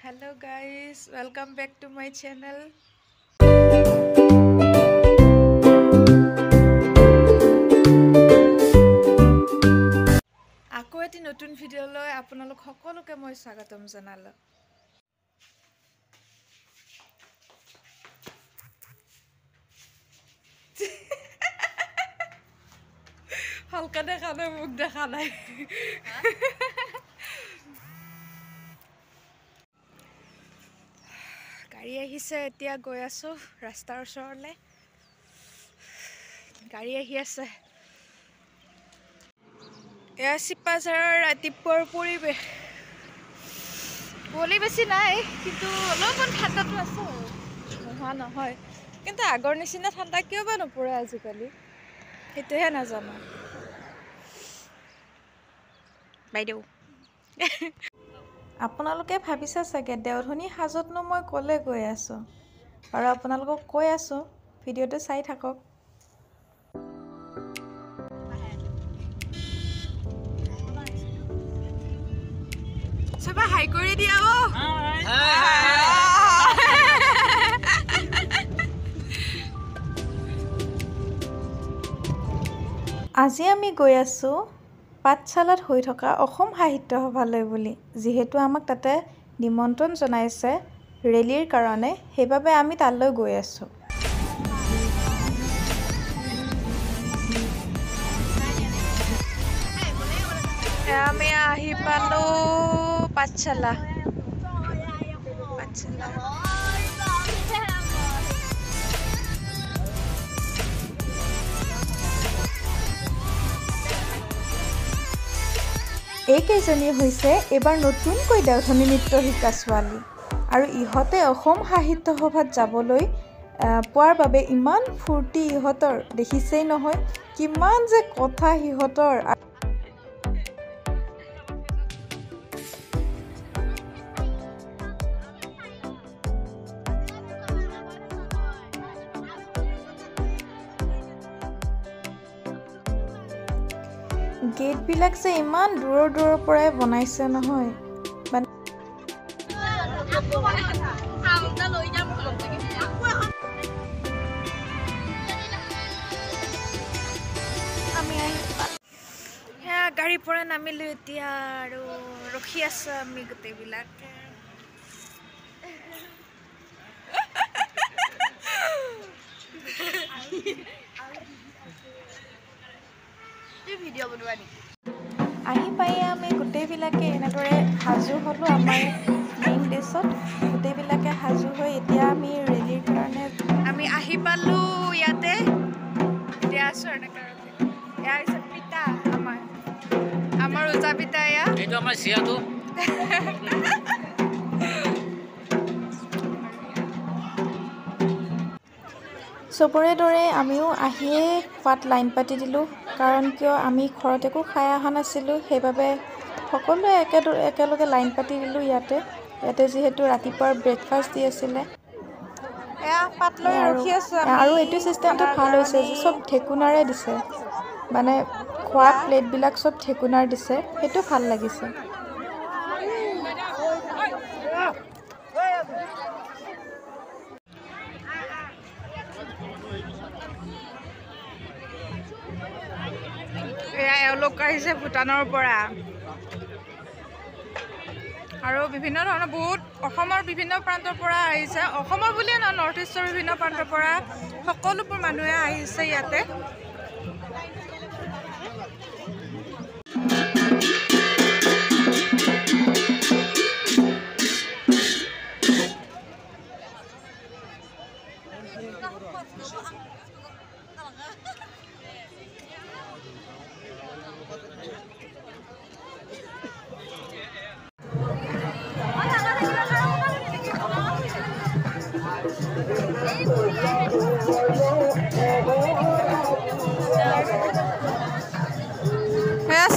Hello guys, welcome back to my channel. আকৌ এটি নতুন ভিডিঅ'লৈ আপোনালোক সকলোকে মই স্বাগতম জনালোঁ। হালকা দেখা নাই, মোক দেখা নাই। গাড়ী আহিছে, এতিয়া গৈ আছো ৰাস্তাৰ ওচৰলৈ। গাড়ী আহি আছে। এয়া চিপাঝাৰৰ ৰাতিপুৱাৰ পৰিৱেশ। কুঁৱলী বেছি নাই, কিন্তু অলপমান ঠাণ্ডাটো আছে, নোহোৱা নহয়। কিন্তু আগৰ নিচিনা ঠাণ্ডা কিয় বা নপৰে আজিকালি, সেইটোহে নাজানো। বাইদেউ, আপোনালোকে ভাবিছে চাগে দেওধনী সাজতনো মই ক'লৈ গৈ আছোঁ। আৰু আপোনালোকক কৈ আছোঁ, ভিডিঅ'টো চাই থাকক। চবে হাই কৰি দিয়া অ'। আজি আমি গৈ আছোঁ পাঠশালাত হৈ থকা অসম সাহিত্য সভালৈ বুলি। যিহেতু আমাক তাতে নিমন্ত্ৰণ জনাইছে ৰেলীৰ কাৰণে, সেইবাবে আমি তালৈ গৈ আছোঁ। আমি আহি পালোঁ পাঠশালা। পাঠশালা এইকেইজনী হৈছে এইবাৰ নতুনকৈ দেওধনী নৃত্য শিকা ছোৱালী, আৰু ইহঁতে অসম সাহিত্য সভাত যাবলৈ পোৱাৰ বাবে ইমান ফূৰ্তি ইহঁতৰ, দেখিছেই নহয় কিমান যে কথা সিহঁতৰ। গেটবিলাক যে ইমান দূৰৰ দূৰৰ পৰাই বনাইছে নহয়। আমি সেয়া গাড়ীৰ পৰা নামিলোঁ এতিয়া আৰু ৰখি আছোঁ আমি গোটেইবিলাক। আহি পাই আমি গোটেইবিলাকে এনেদৰে সাজু হ'লোঁ। আমাৰ মেইন ড্ৰেছত গোটেইবিলাকে সাজু হৈ এতিয়া আমি ৰেলীৰ কাৰণে আমি আহি পালোঁ ইয়াতে। এতিয়া আছোঁ এনেকৈ। এয়া হৈছে পিতা, আমাৰ আমাৰ ওজা পিতা। এয়া এইটো আমাৰ চিয়াটো। চবৰে দৰে আমিও আহিয়ে খোৱাত লাইন পাতি দিলোঁ, কাৰণ কিয় আমি ঘৰত একো খাই অহা নাছিলোঁ, সেইবাবে সকলোৱে একেলগে লাইন পাতি দিলোঁ। ইয়াতে ইয়াতে যিহেতু ৰাতিপুৱাৰ ব্ৰেকফাষ্ট দি আছিলে। আৰু এইটো চিষ্টেমটো ভাল হৈছে যে চব ঢেকুনাৰে দিছে, মানে খোৱা প্লেটবিলাক চব ঢেকুনাৰ দিছে, সেইটো ভাল লাগিছে। এয়া এওঁলোক আহিছে ভূটানৰ পৰা, আৰু বিভিন্ন ধৰণৰ বহুত অসমৰ বিভিন্ন প্ৰান্তৰ পৰা আহিছে। অসমৰ বুলিয়ে নহয়, নৰ্থ ইষ্টৰ বিভিন্ন প্ৰান্তৰ পৰা সকলোবোৰ মানুহে আহিছে ইয়াতে।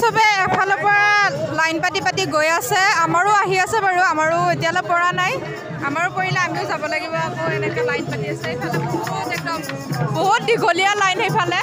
চবে এফালৰ পৰা লাইন পাতি পাতি গৈ আছে। আমাৰো আহি আছে বাৰু, আমাৰো এতিয়ালৈ পৰা নাই। আমাৰো পৰিলে আমিও যাব লাগিব। আকৌ এনেকৈ লাইন পাতি আছে এইফালে, বহুত একদম বহুত দীঘলীয়া লাইন সেইফালে।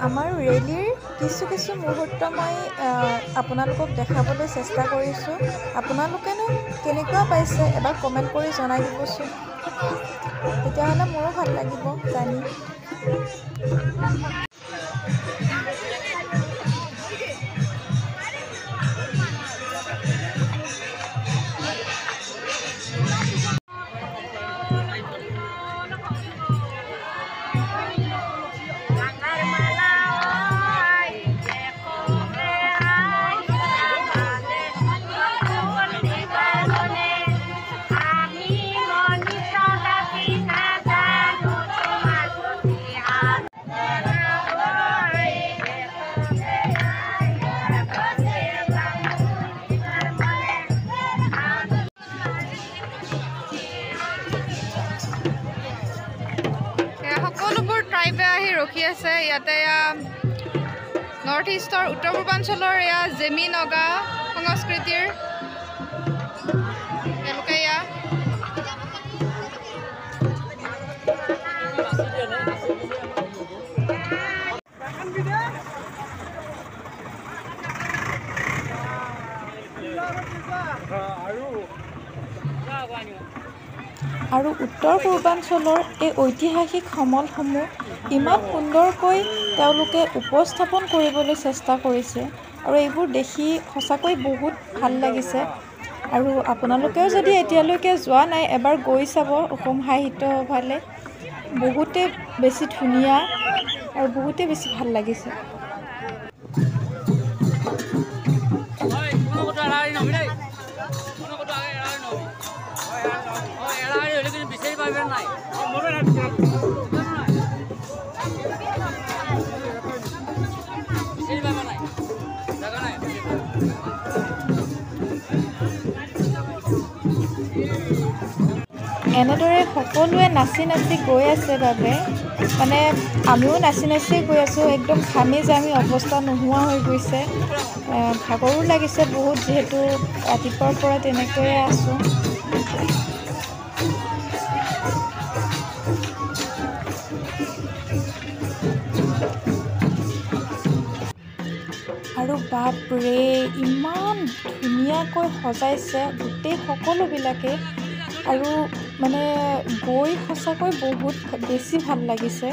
আমাৰ ৰেলীৰ কিছু কিছু মুহূৰ্ত মই আপোনালোকক দেখাবলৈ চেষ্টা কৰিছোঁ। আপোনালোকেনো কেনেকুৱা পাইছে এবাৰ কমেণ্ট কৰি জনাই দিবচোন, তেতিয়াহ'লে মোৰো ভাল লাগিব জানি। ৰখি আছে ইয়াতে। নৰ্থ ইষ্টৰ উত্তৰ পূৰ্বাঞ্চলৰ এয়া জেমি নগা সংস্কৃতিৰ তেওঁলোকে এয়া আৰু উত্তৰ পূৰ্বাঞ্চলৰ এই ঐতিহাসিক সমলসমূহ ইমান সুন্দৰকৈ তেওঁলোকে উপস্থাপন কৰিবলৈ চেষ্টা কৰিছে আৰু এইবোৰ দেখি সঁচাকৈ বহুত ভাল লাগিছে। আৰু আপোনালোকেও যদি এতিয়ালৈকে যোৱা নাই এবাৰ গৈ চাব অসম সাহিত্য সভালৈ, বহুতেই বেছি ধুনীয়া আৰু বহুতেই বেছি ভাল লাগিছে। এনেদৰে সকলোৱে নাচি নাচি গৈ আছে বাবে মানে আমিও নাচি নাচি গৈ আছোঁ, একদম ঘামি জামি অৱস্থা নোহোৱা হৈ গৈছে। ভাগৰো লাগিছে বহুত, যিহেতু ৰাতিপুৱাৰ পৰা তেনেকৈয়ে আছোঁ। আৰু বাপৰে, ইমান ধুনীয়াকৈ সজাইছে গোটেই সকলোবিলাকে, আৰু মানে গৈ সঁচাকৈ বহুত বেছি ভাল লাগিছে।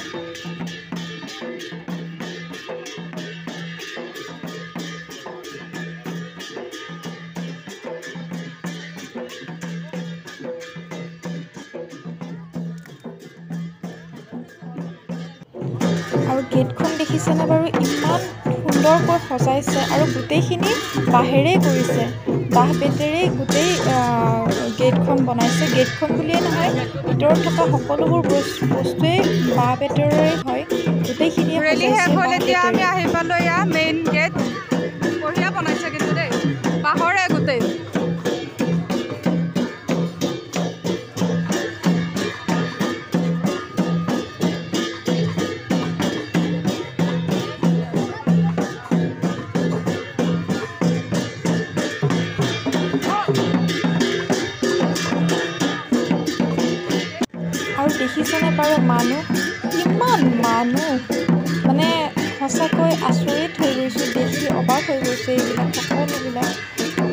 আৰু গেটখন দেখিছেনে বাৰু, ইমান সুন্দৰকৈ সজাইছে আৰু গোটেইখিনি বাঁহেৰেই কৰিছে, বাঁহ বেতেৰেই গোটেই গেটখন বনাইছে। গেটখন বুলিয়ে নহয়, ভিতৰত থকা সকলোবোৰ বস্তুৱেই বাঁহ বেতেৰেই হয়, গোটেইখিনিয়ে ৰেলী শেষ সজাইছে হ'ল। বাঁহ এতিয়া আমি বেতেৰে। আহি পালোঁ এয়া মেইন গেট। বঢ়িয়া বনাইছে কিন্তু দেই, বাঁহৰে গোটেই। আৰু দেখিছেনে বাৰু মানুহ, কিমান মানুহ, মানে সঁচাকৈ আচৰিত হৈ গৈছোঁ দেখি, অবাক হৈ গৈছোঁ এইবিলাক সকলোবিলাক,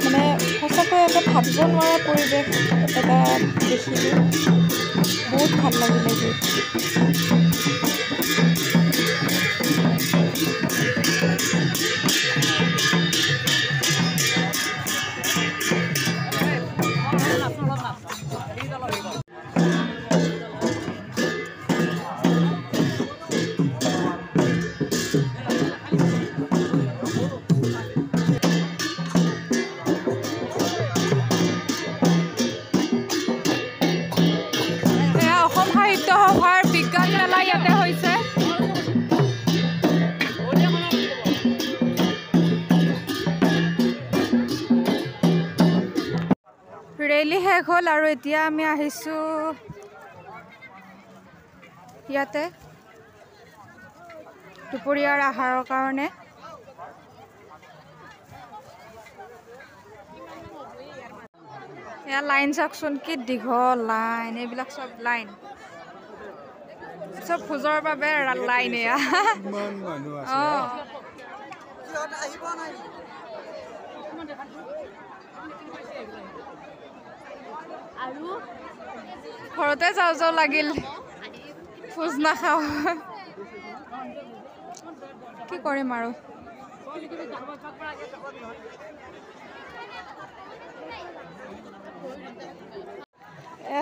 মানে সঁচাকৈ এটা ভাবিব নোৱাৰা পৰিৱেশ এটা দেখিলোঁ, বহুত ভাল লাগিলে গৈ। এয়া অসম সাহিত্য সভাৰ বিজ্ঞান মেলা ইয়াতে হৈছে। ৰেলী শেষ হ'ল আৰু এতিয়া আমি আহিছোঁ ইয়াতে দুপৰীয়াৰ আহাৰৰ কাৰণে। এয়া লাইন চাওকচোন, কি দীঘল লাইন, এইবিলাক চব লাইন। চব ভোজৰ বাবে লাইন এয়া। অঁ, ঘৰতে যাওঁ যাওঁ লাগিল, ভোজ নাখাওঁ, কি কৰিম আৰু।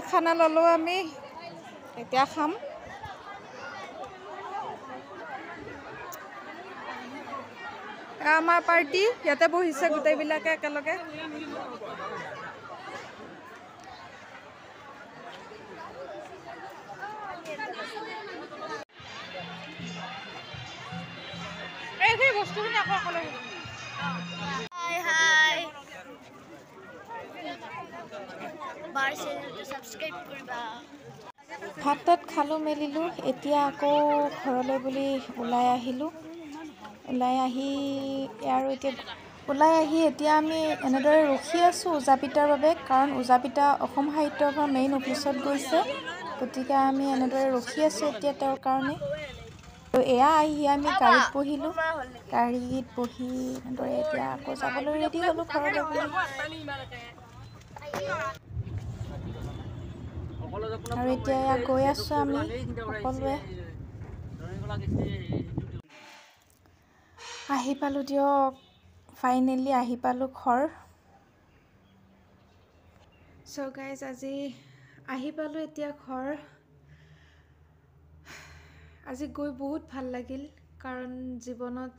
খানা ল'লোঁ আমি, এতিয়া খাম। আমাৰ পাৰ্টি ইয়াতে বহিছে গোটেইবিলাকে একেলগে। এই বস্তুখিনি আকৌ অকলে। হাই, ভাত তাত খালোঁ মেলিলোঁ, এতিয়া আকৌ ঘৰলৈ বুলি ওলাই আহিলোঁ। ওলাই আহি আৰু এতিয়া ওলাই আহি এতিয়া আমি এনেদৰে ৰখি আছোঁ ওজাপিতাৰ বাবে, কাৰণ ওজাপিতা অসম সাহিত্য সভাৰ মেইন অফিচত গৈছে, গতিকে আমি এনেদৰে ৰখি আছোঁ এতিয়া তেওঁৰ কাৰণে। আৰু এয়া আহি আমি গাড়ীত বহিলোঁ, গাড়ীত বহি এনেদৰে এতিয়া আকৌ যাবলৈ ৰেডি হ'লোঁ ঘৰলৈ বুলি। আৰু এতিয়া এয়া গৈ আছোঁ আমি সকলোৱে। আহি পালোঁ দিয়ক, ফাইনেলি আহি পালোঁ ঘৰ। চ' গাইজ, আজি আহি পালোঁ এতিয়া ঘৰ। আজি গৈ বহুত ভাল লাগিল, কাৰণ জীৱনত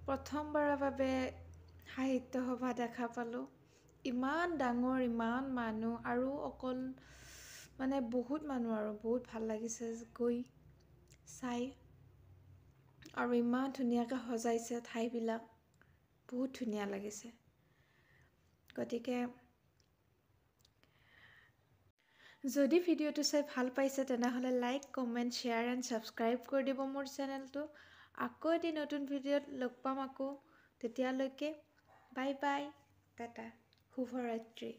প্ৰথমবাৰৰ বাবে সাহিত্য সভা দেখা পালোঁ। ইমান ডাঙৰ, ইমান মানুহ, আৰু অকল মানে বহুত মানুহ, আৰু বহুত ভাল লাগিছে গৈ চাই। আৰু ইমান ধুনীয়াকৈ সজাইছে ঠাইবিলাক, বহুত ধুনীয়া লাগিছে। গতিকে যদি ভিডিঅ'টো চাই ভাল পাইছে তেনেহ'লে like, comment, share and subscribe কৰি দিব মোৰ চেনেলটো। আকৌ এটি নতুন ভিডিঅ'ত লগ পাম আকৌ, তেতিয়ালৈকে বাই বাই, টাটা, শুভৰাত্ৰি।